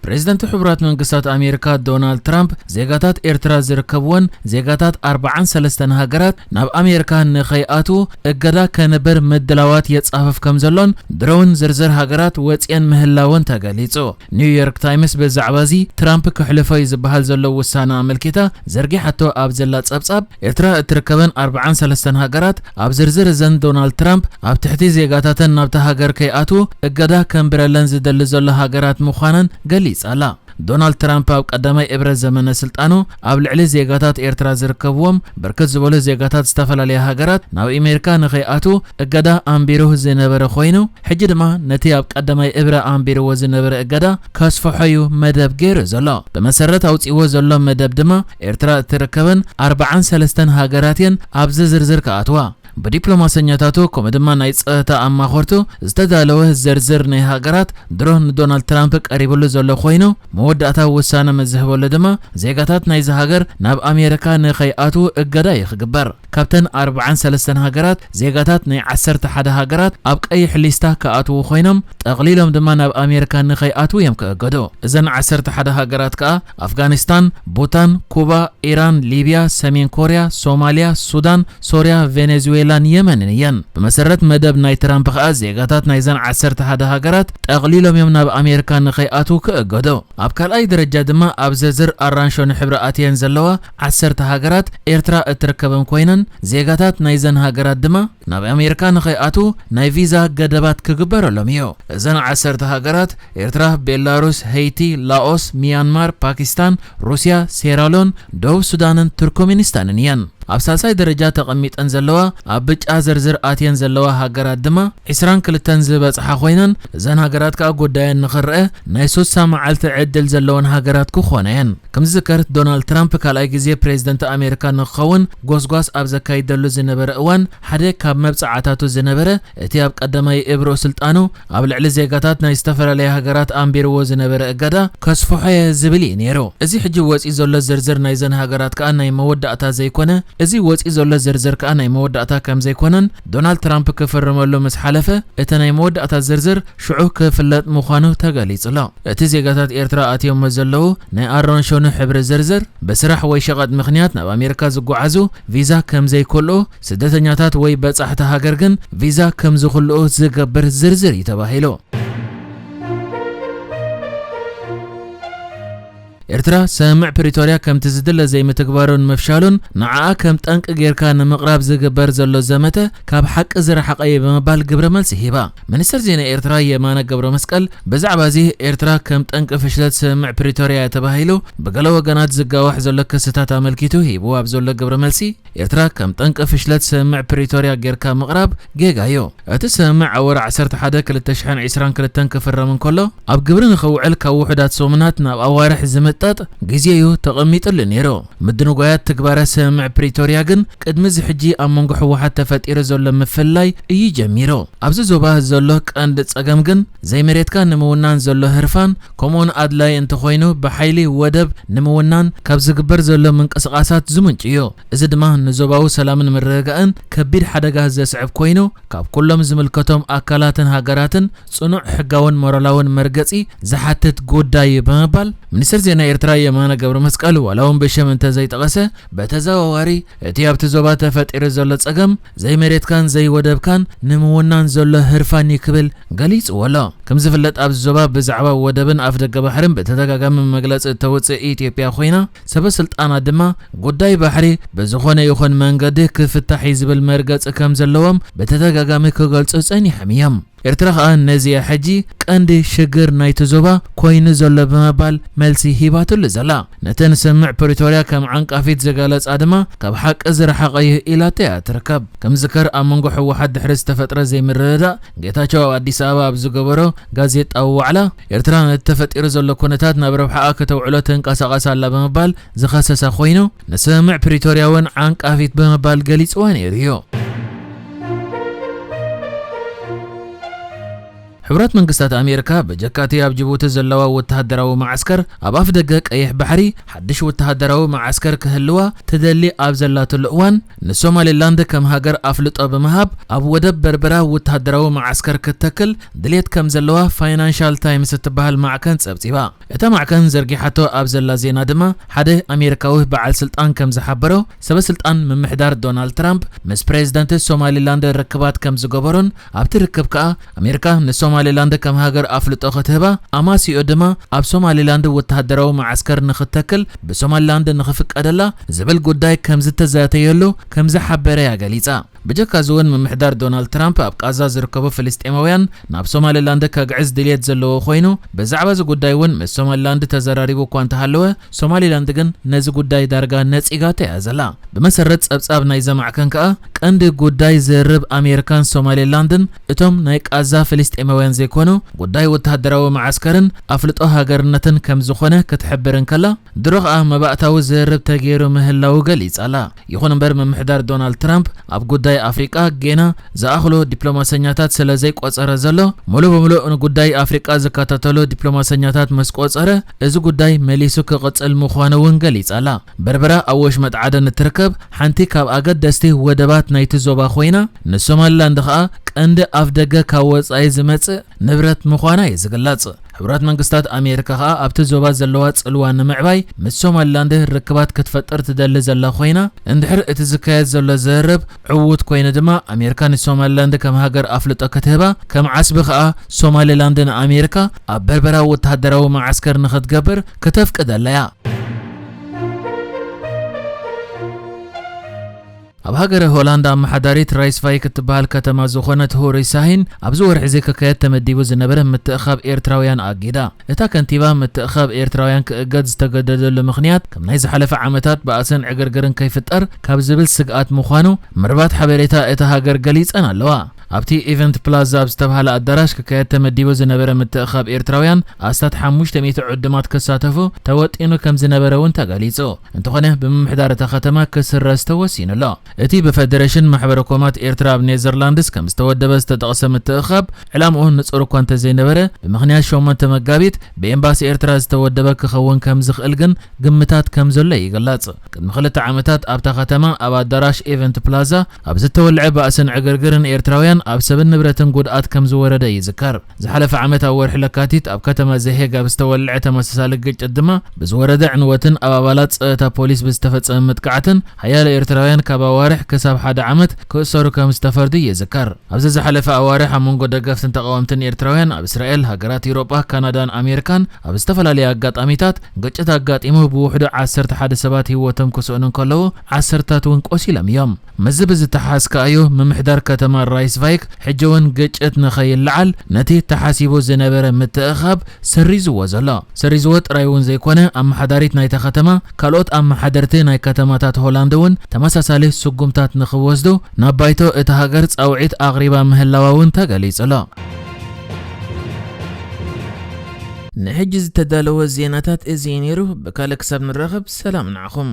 ፕሬዚደንት ሕቡራት መንግስታት ኣሜሪካ ዶናልድ ትራምፕ ዜጋታት ኤርትራ ዝርከብወን ዜጋታት ኣርባዓን ሰለስተን ሃገራት ናብ ኣሜሪካ ንኸይኣትዉ እገዳ ከንብር ምድላዋት የጻፍፍ ከም ዘሎን ድሮውን ዝርዝር ሃገራት ወጽየን ምህላወን ተገሊጹ። ኒውዮርክ ታይምስ ብዛዕባ እዚ ትራምፕ ክሕልፎ እዩ ዝበሃል ዘሎ ውሳነ ኣመልኪታ ዘርጊሓቶ ኣብ ዘላ ጸብጻብ፣ ኤርትራ እትርከበን ኣርባዓን ሰለስተን ሃገራት ኣብ ዝርዝር እዘን ዶናልድ ትራምፕ ኣብ ትሕቲ ዜጋታተን ናብታ ሃገር ከይኣትዉ እገዳ ከንብረለን ዝደሊ ዘሎ ሃገራት ምዃነን ገሊጻ ኣላ። ዶናልድ ትራምፕ ኣብ ቀዳማይ እብረ ዘመነ ስልጣኑ ኣብ ልዕሊ ዜጋታት ኤርትራ ዝርከብዎም ብርክት ዝበሉ ዜጋታት ዝተፈላለያ ሃገራት ናብ ኣሜሪካ ንኸይኣትዉ እገዳ ኣንቢሩ ዝነበረ ኮይኑ፣ ሕጂ ድማ ነቲ ኣብ ቀዳማይ እብረ ኣንቢርዎ ዝነበረ እገዳ ከስፍሖ እዩ መደብ ገይሩ ዘሎ። ብመሰረት ኣውጺእዎ ዘሎ መደብ ድማ ኤርትራ እትርከበን ኣርባዓን ሰለስተን ሃገራት እየን ኣብዚ ዝርዝር ክኣትዋ። ብዲፕሎማሰኛታቱ ከምኡ ድማ ናይ ጸጥታ ኣማኸርቱ ዝተዳለወ ዝርዝር ናይ ሃገራት ድሮ ንዶናልድ ትራምፕ ቀሪብሉ ዘሎ ኮይኑ፣ መወዳእታ ውሳነ ምስ ዝህበሉ ድማ ዜጋታት ናይዚ ሃገር ናብ ኣሜሪካ ንኸይኣትዉ እገዳ እዩ ክግበር። ካብተን ኣርባዓን ሰለስተን ሃገራት ዜጋታት ናይ ዓሰርተ ሓደ ሃገራት ኣብ ቀይሕ ሊስታ ክኣትዉ ኮይኖም፣ ጠቕሊሎም ድማ ናብ ኣሜሪካ ንኸይኣትዉ እዮም ክእገዱ። እዘን ዓሰርተ ሓደ ሃገራት ከኣ ኣፍጋኒስታን፣ ቡታን፣ ኩባ፣ ኢራን፣ ሊብያ፣ ሰሜን ኮርያ፣ ሶማልያ፣ ሱዳን፣ ሶርያ፣ ቬኔዙዌላን የመንን እየን። ብመሰረት መደብ ናይ ትራምፕ ከኣ ዜጋታት ናይዘን ዓሰርተ ሓደ ሃገራት ጠቕሊሎም እዮም ናብ ኣሜሪካ ንኸይኣትዉ ክእገዱ። ኣብ ካልኣይ ደረጃ ድማ ኣብ ዝርዝር ኣራንሾ ንሕብሪ ኣትየን ዘለዋ ዓሰርተ ሃገራት ኤርትራ እትርከበን ኮይነን፣ ዜጋታት ናይዘን ሃገራት ድማ ናብ ኣሜሪካ ንኸይኣትዉ ናይ ቪዛ ገደባት ክግበረሎም እዩ። እዘን ዓሰርተ ሃገራት ኤርትራ፣ ቤላሩስ፣ ሄይቲ፣ ላኦስ፣ ሚያንማር፣ ፓኪስታን፣ ሩስያ፣ ሴራሎን፣ ደቡብ ሱዳንን ቱርክሜኒስታንን እየን። ኣብ ሳልሳይ ደረጃ ተቐሚጠን ዘለዋ፣ ኣብ ብጫ ዝርዝር ኣትየን ዘለዋ ሃገራት ድማ ዒስራን ክልተን ዝበጽሓ ኮይነን፣ እዘን ሃገራት ከኣ ጉዳየን ንኽረአ ናይ ሱሳ መዓልቲ ዕድል ዘለወን ሃገራት ክኾና እየን። ከም ዝዝከር፣ ዶናልድ ትራምፕ ካልኣይ ግዜ ፕሬዚደንት ኣሜሪካ ንክኸውን ጎስጓስ ኣብ ዘካይደሉ ዝነበረ እዋን፣ ሓደ ካብ መብጽዓታቱ ዝነበረ እቲ ኣብ ቀዳማይ እብሮ ስልጣኑ ኣብ ልዕሊ ዜጋታት ናይ ዝተፈላለያ ሃገራት ኣንቢርዎ ዝነበረ እገዳ ከስፍሖ እየ ዝብል እዩ ነይሩ። እዚ ሕጂ ወጺኡ ዘሎ ዝርዝር ናይዘን ሃገራት ከኣ ናይ መወዳእታ ዘይኮነ፣ እዚ ወጺኡ ዘሎ ዝርዝር ከኣ ናይ መወዳእታ ከም ዘይኮነን ዶናልድ ትራምፕ ክፍርመሉ ምስ ሓለፈ፣ እቲ ናይ መወዳእታ ዝርዝር ሽዑ ክፍለጥ ምዃኑ ተገሊጹ ኣሎ። እቲ ዜጋታት ኤርትራ ኣትዮሞ ዘለዉ ናይ ኣራንሾኑ ሕብሪ ዝርዝር፣ ብስራሕ ወይ ሸቐጥ ምኽንያት ናብ ኣሜሪካ ዝጓዓዙ ቪዛ ከም ዘይኮልኡ፣ ስደተኛታት ወይ በጻሕቲ ሃገር ግን ቪዛ ከም ዝኹልኡ ዝገብር ዝርዝር እዩ ተባሂሉ። ኤርትራ ስምምዕ ፕሪቶርያ ከምቲ ዝድለ ዘይምትግባሩን ምፍሻሉን ንዓኣ ከም ጠንቂ ጌርካ ንምቕራብ ዝግበር ዘሎ ዘመተ ካብ ሓቂ ዝረሓቐ እዩ ብምባል ግብረ መልሲ ሂባ። ሚኒስትር ዜና ኤርትራ የማነ ገብረ መስቀል ብዛዕባ እዚ ኤርትራ ከም ጠንቂ ፍሽለት ስምምዕ ፕሪቶርያ ተባሂሉ ብገለ ወገናት ዝጋዋሕ ዘሎ ክስታት ኣመልኪቱ ሂቡ ኣብ ዘሎ ግብረ መልሲ፣ ኤርትራ ከም ጠንቂ ፍሽለት ስምምዕ ፕሪቶርያ ጌርካ ምቕራብ ጌጋ እዩ። እቲ ስምምዕ ኣብ ወርሒ ዓሰርተ ሓደ ክልተ ሽሕን ዕስራን ክልተን ክፍረም እንከሎ፣ ኣብ ግብሪ ንኽውዕል ካብ ውሑዳት ሰሙናት ናብ ኣዋርሕ ዝምጠጥ ግዜ እዩ ተቐሚጥሉ ነይሩ። ምድንጓያት ትግባረ ስምምዕ ፕሪቶርያ ግን ቅድሚ እዚ ሕጂ ኣብ መንጎ ህወሓት ተፈጢሩ ዘሎ ምፍልላይ እዩ ጀሚሩ። ኣብዚ ዞባ ዘሎ ቀንዲ ጸገም ግን ዘይመሬትካ ንምውናን ዘሎ ህርፋን፣ ከምኡውን ኣድላይ እንተኾይኑ ብሓይሊ ወደብ ንምውናን ካብ ዝግበር ዘሎ ምንቅስቓሳት ዝምንጩ እዩ። እዚ ድማ ንዞባዊ ሰላምን ምርግጋእን ከቢድ ሓደጋ ዘስዕብ ኮይኑ፣ ካብ ኩሎም ዝምልከቶም ኣካላትን ሃገራትን ጽኑዕ ሕጋውን ሞራላውን መርገጺ ዝሓትት ጉዳይ እዩ ብምባል፣ ሚኒስትር ዜና ኤርትራ የማነ ገብረ መስቀል ዋላ እውን ብሽም እንተዘይጠቐሰ፣ በተዘዋዋሪ እቲ ኣብቲ ዞባ ተፈጢሩ ዘሎ ጸገም ዘይመሬትካን ዘይወደብካን ንምውናን ዘሎ ህርፋን እዩ ክብል ገሊጽዎ ኣሎ። ከም ዝፍለጥ ኣብዚ ዞባ ብዛዕባ ወደብን ኣፍደገ ባሕርን ብተደጋጋሚ መግለጺ እተውጽእ ኢትዮጵያ ኮይና፣ ሰበ ስልጣና ድማ ጉዳይ ባሕሪ ብዝኾነ ይኹን መንገዲ ክፍታሕ እዩ ዝብል መርገጺ ከም ዘለዎም ብተደጋጋሚ ክገልጹ ጸኒሖም እዮም። ኤርትራ ከኣ ነዚ እያ ሕጂ ቀንዲ ሽግር ናይቲ ዞባ ኮይኑ ዘሎ ብምባል መልሲ ሂባትሉ ዘላ። ነተን ስምምዕ ፕሪቶርያ ከም ዓንቃፊት ዝገለጻ ድማ ካብ ሓቂ ዝረሓቐ እዩ ኢላቶ እያ ትርከብ። ከም ዝከር ኣብ መንጎ ህወሓት ድሕሪ ዝተፈጥረ ዘይምርድዳእ ጌታቸው ኣብ ኣዲስ ኣበባ ኣብ ዝገበሮ ጋዜጣዊ ዋዕላ ኤርትራ ነቲ ተፈጢሩ ዘሎ ኩነታት ናብ ረብሓኣ ከተውዕሎ ተንቀሳቐስ ኣላ ብምባል ዝኸሰሳ ኮይኑ ንስምምዕ ፕሪቶርያ እውን ዓንቃፊት ብምባል ገሊጽዋ ነይሩ እዩ። ሕቡራት መንግስታት ኣሜሪካ ብጀካቲ ኣብ ጅቡቲ ዘለዋ ወተሃደራዊ መዓስከር ኣብ ኣፍ ደገ ቀይሕ ባሕሪ ሓድሽ ወተሃደራዊ መዓስከር ክህልዋ ትደሊ ኣብ ዘላትሉ እዋን፣ ንሶማሌላንድ ከም ሃገር ኣፍልጦ ብምሃብ ኣብ ወደብ በርበራ ወተሃደራዊ መዓስከር ክትተክል ድሌት ከም ዘለዋ ፋይናንሻል ታይምስ እትበሃል ማዕከን ጸብጺባ። እታ ማዕከን ዘርጊሓቶ ኣብ ዘላ ዜና ድማ፣ ሓደ ኣሜሪካዊ በዓል ስልጣን ከም ዝሓበሮ፣ ሰበ ስልጣን ምምሕዳር ዶናልድ ትራምፕ ምስ ፕሬዚደንት ሶማሊላንድ ርክባት ከም ዝገበሩን ኣብቲ ርክብ ከኣ ኣሜሪካ ንሶማሊላንድ ከም ሃገር ኣፍልጦ ክትህባ፣ ኣማሲኡ ድማ ኣብ ሶማሊላንድ ወተሃደራዊ መዓስከር ንኽተክል ብሶማሊላንድ ንኽፍቀደላ ዝብል ጉዳይ ከም ዝተዛተየሉ ከም ዝሓበረ እያ ገሊጻ። ብጀካ እዚ እውን ምምሕዳር ዶናልድ ትራምፕ ኣብ ቃዛ ዝርከቡ ፍልስጤማውያን ናብ ሶማሊላንድ ከግዕዝ ድልየት ዘለዎ ኮይኑ፣ ብዛዕባ እዚ ጉዳይ እውን ምስ ሶማሊላንድ ተዘራሪቡ እኳ እንተሃለወ፣ ሶማሊላንድ ግን ነዚ ጉዳይ ዳርጋ ነጺጋቶ እያ ዘላ። ብመሰረት ጸብጻብ ናይዛ ማዕከን ከኣ፣ ቀንዲ ጉዳይ ዝርርብ ኣሜሪካን ሶማሊላንድን እቶም ናይ ቃዛ ፍልስጤማውያን ዘይኮኑ፣ ጉዳይ ወተሃደራዊ መዓስከርን ኣፍልጦ ሃገርነትን ከም ዝኾነ ክትሕብር እንከላ፣ ድሮ ከኣ መባእታዊ ዝርርብ ተገይሩ ምህላዉ ገሊጻ ኣላ። ይኹን እምበር፣ ምምሕዳር ዶናልድ ትራምፕ ኣብ ጉዳይ ኣፍሪቃ ጌና ዝኣኽሉ ዲፕሎማሰኛታት ስለ ዘይቆጸረ ዘሎ፣ ሙሉእ ብሙሉእ ንጉዳይ ኣፍሪቃ ዝከታተሉ ዲፕሎማሰኛታት ምስ ቆጸረ፣ እዚ ጉዳይ መሊሱ ክቕጽል ምዃኑ እውን ገሊጻ ኣላ። በርበራ ኣብ ወሽመጥ ዓደን እትርከብ ሓንቲ ካብ ኣገደስቲ ወደባት ናይቲ ዞባ ኮይና፣ ንሶማሊላንድ ኸኣ ቀንዲ ኣፍ ደገ ካብ ወጻኢ ዝመጽእ ንብረት ምዃና እዩ ዝግለጽ። ሕቡራት መንግስታት ኣሜሪካ ኸኣ ኣብቲ ዞባ ዘለዋ ጽልዋ ንምዕባይ ምስ ሶማሊላንድ ርክባት ክትፈጥር ትደሊ ዘላ ኮይና፣ እንድሕር እቲ ዝካየድ ዘሎ ዝርርብ ዕዉት ኮይኑ ድማ፣ ኣሜሪካ ንሶማሊላንድ ከም ሃገር ኣፍልጦ ክትህባ፣ ከም ዓስቢ ኸኣ ሶማሊላንድ ንኣሜሪካ ኣብ በርበራ ወተሃደራዊ መዓስከር ንኽትገብር ክተፍቅደላ እያ። ኣብ ሃገረ ሆላንድ ኣመሓዳሪት ራይስቫይክ እትበሃል ከተማ ዝኾነት ሆሪ ሳሂን ኣብዚ ወርሒ እዚ ክካየድ ተመዲቡ ዝነበረ ምትእኻብ ኤርትራውያን ኣጊዳ። እታ ከንቲባ ምትእኻብ ኤርትራውያን ክእገድ ዝተገደደሉ ምኽንያት ከም ናይ ዝሓለፈ ዓመታት ባእስን ዕግርግርን ከይፍጠር ካብ ዝብል ስግኣት ምዃኑ መርባት ሓበሬታ እታ ሃገር ገሊጸን ኣለዋ። ኣብቲ ኢቨንት ፕላዛ ኣብ ዝተባህለ ኣዳራሽ ክካየድ ተመዲቡ ዝነበረ ምትእኻብ ኤርትራውያን ኣስታት ሓሙሽተ ሚእቲ ዕዱማት ክሳተፉ ተወጢኑ ከም ዝነበረ እውን ተገሊጹ። እንተኾነ፣ ብምምሕዳር እታ ከተማ ክስረዝ ተወሲኑ ኣሎ። እቲ ብፈደረሽን ማሕበረ ኮማት ኤርትራ ኣብ ኔዘርላንድስ ከም ዝተወደበ ዝተጠቕሰ ምትእኻብ፣ ዕላምኡ ንጹር እኳ እንተዘይነበረ፣ ብምኽንያት ሸሞንተ መጋቢት ብኤምባሲ ኤርትራ ዝተወደበ ክኸውን ከም ዝኽእል ግን ግምታት ከም ዘሎ ይግለጽ። ቅድሚ ክልተ ዓመታት ኣብታ ከተማ ኣብ ኣዳራሽ ኤቨንት ፕላዛ ኣብ ዝተወልዐ ባእስን ዕግርግርን ኤርትራውያን ኣብ ሰብን ንብረትን ጉድኣት ከም ዝወረደ ይዝከር። ዝሓለፈ ዓመት ኣብ ወርሒ ለካቲት ኣብ ከተማ ዘሄግ ኣብ ዝተወልዐ ተመሳሳሊ ግጭት ድማ ብዝወረደ ዕንወትን ኣብ ኣባላት ጸጥታ ፖሊስ ብዝተፈጸመ መጥቃዕትን ሓያሎ ኤርትራውያን ካብ ኣዋርሕ ክሳብ ሓደ ዓመት ክእሰሩ ከም ዝተፈርዱ ይዝከር። ኣብዚ ዝሓለፈ ኣዋርሕ ኣብ መንጎ ደገፍትን ተቓወምትን ኤርትራውያን ኣብ እስራኤል፣ ሃገራት ኤውሮጳ፣ ካናዳን ኣሜሪካን ኣብ ዝተፈላለዩ ኣጋጣሚታት ግጭት ኣጋጢሙ ብውሕዱ ዓሰርተ ሓደ ሰባት ህይወቶም ክስእኑ እንከለዉ ዓሰርታት እውን ቆሲሎም እዮም። ምስዚ ብዝተሓሓዝ ከኣ እዩ ምምሕዳር ከተማ ራይስቫይክ ሕጂ እውን ግጭት ንኸይለዓል ነቲ ተሓሲቡ ዝነበረ ምትእኻብ ሰሪዝዎ ዘሎ። ሰሪዝዎ ጥራይ እውን ዘይኮነ፣ ኣመሓዳሪት ናይታ ከተማ ካልኦት ኣመሓደርቲ ናይ ከተማታት ሆላንድ እውን ተመሳሳሊ ስጉምታት ንኽወስዱ ናብ ባይቶ እታ ሃገር ጻውዒት ኣቕሪባ ምህላዋ እውን ተገሊጹ ኣሎ። ንሕጂ ዝተዳለወ ዜናታት እዚ እዩ ነይሩ። ብካልእ ክሳብ ንራኸብ ሰላም ንዓኹም።